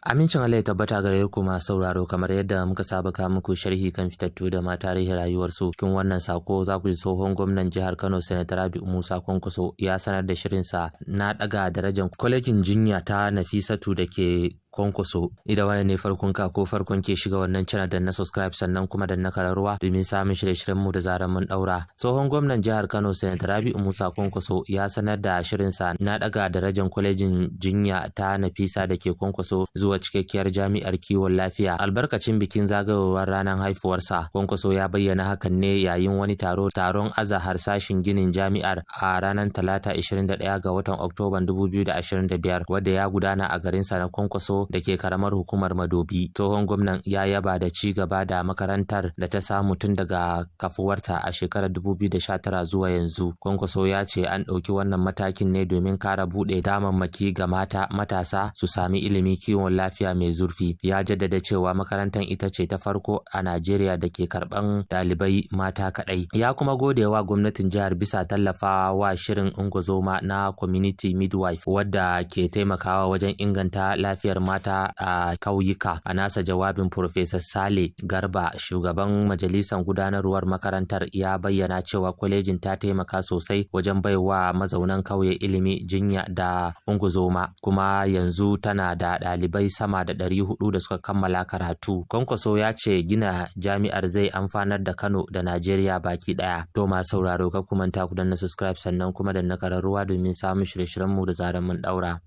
Amincin Allah ya tabbata gare ku masu sauraro. Kamar yadda muka saba ka muku sharhi kan fitattu da ma tarihin rayuwarsu, cikin wannan sako za ku ji tsohon gwamnan jihar Kano, Sanata Rabi'u Musa Kwankwaso, ya sanar da shirinsa na ɗaga darajar kwalejin jinya ta Nafisatu da ke Kwankwaso. Idan wannan ne farkon ka ko farkon ke shiga wannan channel, da na subscribe, sannan kuma da na kararruwa domin samun shirye-shiryen mu da zarar mun daura. Tsohon gwamnan jihar Kano, Sanata Rabi'u Musa Kwankwaso, ya sanar da shirinsa na daga darajar kwalejin jinya ta Nafisa da ke Kwankwaso zuwa cikakkiyar jami'ar kiwon lafiya albarkacin bikin zagayowar ranar haifuwarsa. Kwankwaso ya bayyana hakan ne yayin wani taro taron aza harsashin ginin jami'ar a ranar Talata, 21 ga watan Oktoban 2025, wadda ya gudana a garinsa na Kwankwaso da ke karamar hukumar Madobi. Tsohon gwamnan ya yaba da ci gaba da makarantar da ta samu tun daga kafuwarta a shekarar 2019 zuwa yanzu. Kwankwaso ya ce an ɗauki wannan matakin ne domin kara buɗe damammaki ga mata, matasa su sami ilimi kiwon lafiya mai zurfi. Ya jaddada cewa makarantar ita ce ta farko a Najeriya da ke karɓan ɗalibai mata kaɗai. Ya kuma gode wa gwamnatin jihar bisa tallafawa wa shirin ungozoma na community midwife, wadda ke taimakawa wajen inganta lafiyar mata a kauyuka. A nasa jawabin, Professor Sale Garba, shugaban majalisar gudanarwar makarantar, ya bayyana cewa kwalejin ta taimaka sosai wajen baiwa mazaunan kauye ilimi, jinya da ungozoma, kuma yanzu tana da ɗalibai sama da 400 da suka kammala karatu. Kwankwaso ya ce gina jami'ar zai amfanar da Kano da Najeriya baki ɗaya. To masu sauraro, kar ku manta ku danna subscribe, sannan kuma danna kararruwa domin samun shirye-shiryenmu da zarar mun ɗaura.